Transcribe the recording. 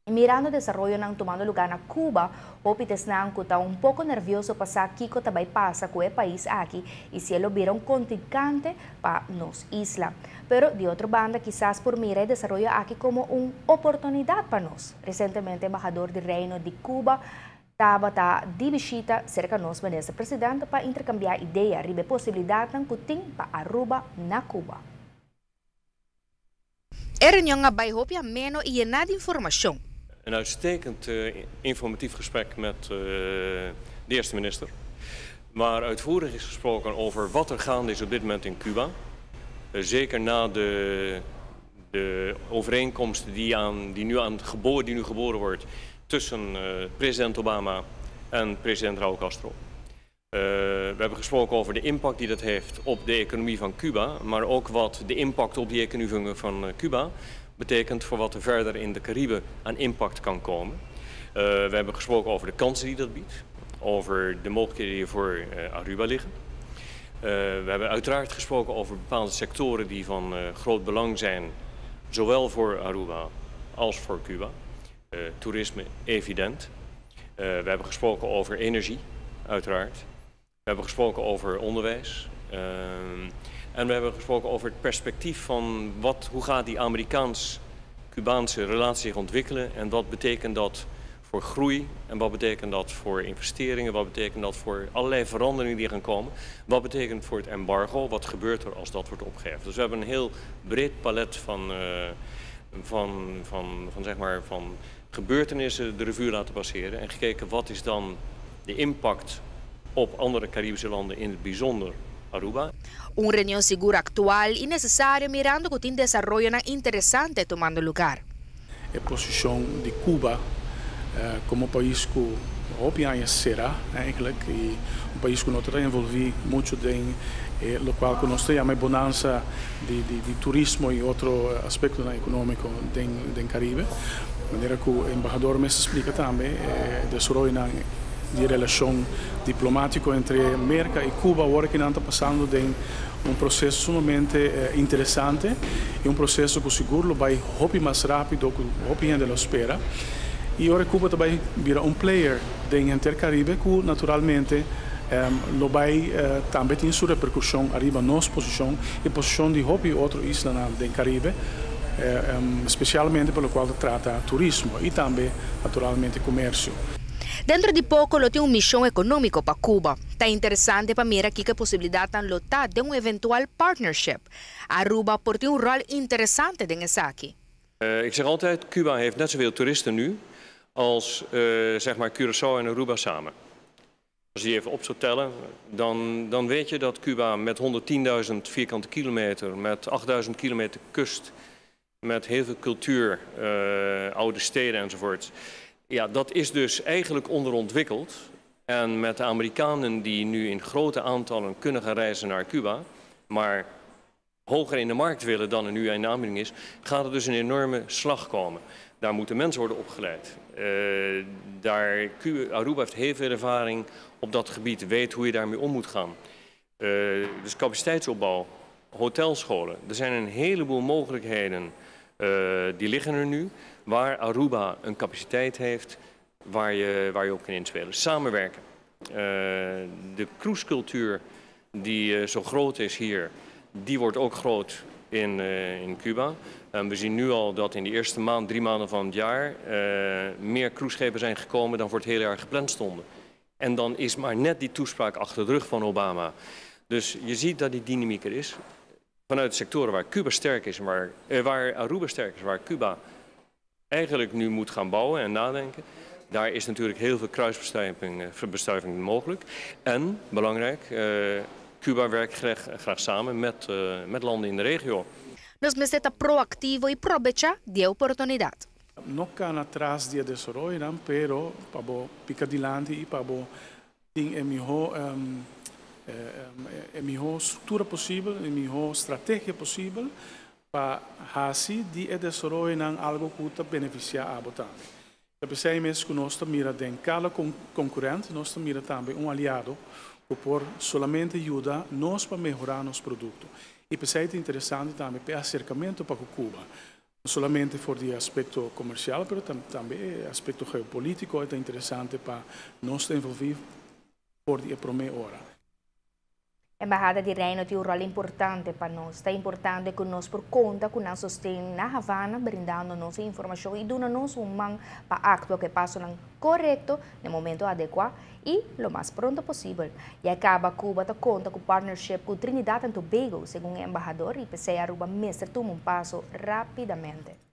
Mirando desaroyonan tumando lugá na Cuba, hopi ta esnan ku ta un poko nervioso pa sa kiko ta bai pasa ku e pais aki i si e lo bira un kontrinkante pa nos isla. Pero di otro banda kisas por mira e desaroyo aki komo un oportunidat pa nos. Resientemente embahador di Reino di Cuba tabata di bishita serka nos minister presidente pa interkambiá idea riba e posibilidatnan ku tin pa Aruba na Cuba. E reunion a bai hopi ameno i yená di informashon. Een uitstekend informatief gesprek met de eerste minister, waar uitvoerig is gesproken over wat er gaande is op dit moment in Cuba. Zeker na de overeenkomst die nu geboren wordt tussen president Obama en president Raúl Castro. We hebben gesproken over de impact die dat heeft op de economie van Cuba, maar ook wat de impact op die economie van Cuba betekent voor wat er verder in de Cariben aan impact kan komen. We hebben gesproken over de kansen die dat biedt, over de mogelijkheden die er voor Aruba liggen. We hebben uiteraard gesproken over bepaalde sectoren die van groot belang zijn, zowel voor Aruba als voor Cuba. Toerisme, evident. We hebben gesproken over energie, uiteraard. We hebben gesproken over onderwijs. En we hebben gesproken over het perspectief van hoe gaat die Amerikaans-Cubaanse relatie zich ontwikkelen en wat betekent dat voor groei en wat betekent dat voor investeringen, wat betekent dat voor allerlei veranderingen die gaan komen, wat betekent voor het embargo, wat gebeurt er als dat wordt opgeheven. Dus we hebben een heel breed palet zeg maar, van gebeurtenissen de revue laten passeren en gekeken wat is dan de impact op andere Caribische landen, in het bijzonder Aruba. Un reunion sigur aktual i nesesario mirando ku tin desaroyonan interesante tumando lugá. E posishon di Cuba komo pais ku hopi aña será eigenlijk i un pais ku no ta envolví muchu den loke ku nos ta yama bonanza di turismo i otro aspekto ekonómiko den Karibe. Manera ku e embahador mes a splika tambe, desaroyo di relashon diplomátiko entre Merka i Cuba awor ku ta pasando den un proseso sumamente interesante i un proseso ku sigur lo bai hopi mas rápido ku hopi hende lo spera. I awor Cuba tambe ta bira un player den Karibe ku naturalmente lo bai tambe tin su reperkushon ariba nos posishon i posishon di hopi otro isla den Karibe, spesialmente pa loke ta trata turismo i tambe naturalmente komersio. Dentro di poko lo tin un mishon ekonómiko pa Cuba. Ta interesante pa mira ki posibilidatnan lo ta di un eventual partnership. Aruba por tin un ròl interesante den esaki. Ik zeg altijd, Cuba heeft net zoveel toeristen nu als zeg maar Curaçao en Aruba samen. Als je die even op zou tellen, dan weet je dat Cuba met 110.000 vierkante kilometer, met 8.000 kilometer kust, met heel veel cultuur, oude steden enzovoort. Ja, dat is dus eigenlijk onderontwikkeld. En met de Amerikanen die nu in grote aantallen kunnen gaan reizen naar Cuba, maar hoger in de markt willen dan er nu in de aanbieding is, gaat er dus een enorme slag komen. Daar moeten mensen worden opgeleid. Aruba heeft heel veel ervaring op dat gebied, weet hoe je daarmee om moet gaan. Dus capaciteitsopbouw, hotelscholen. Er zijn een heleboel mogelijkheden, die liggen er nu, waar Aruba een capaciteit heeft waar je op kan inspelen. Samenwerken. De cruisecultuur die zo groot is hier, die wordt ook groot in Cuba. En we zien nu al dat in de eerste maand, 3 maanden van het jaar, meer cruiseschepen zijn gekomen dan voor het hele jaar gepland stonden. En dan is maar net die toespraak achter de rug van Obama. Dus je ziet dat die dynamiek er is. Vanuit sectoren waar Cuba sterk is, waar Aruba sterk is, waar Cuba eigenlijk nu moet gaan bouwen en nadenken. Daar is natuurlijk heel veel kruisbestuiving mogelijk. En, belangrijk, Cuba werkt graag samen met landen in de regio. Nos mester ta proaktivo i probechá di e oportunidat. No kana tras di desaroyo, pero pa pika dilanti i pa tin e mihó struktura posibel, e mihó strategia posibel pa hasi di e desaroyo algu ku ta benefisiá abo tambe. P'esei mes ku nos mira den kada konkurente, nos mira tambe un aliado ku por solamente yuda nos pa mehorá nos produkto. I p'esei ta interesante tambe pa aserkamentu pa Cuba. No solamente for di aspecto comercial, pero tambe aspecto geopolitico ta interesante pa nos envolvi for di prome ora. Embahada di Reino tin un rol importante pa nos. Ta importante cu nos por conta cu nan sosten na Havana, brindando nos informacion y duna nos un man pa actua cu e paso corecto na momento adecua y lo mas pronto posibel. Ya caba Cuba ta conta cu partnership cu Trinidad y Tobago, segun e embahador, y p'esey Aruba mester tuma un paso rapidamente.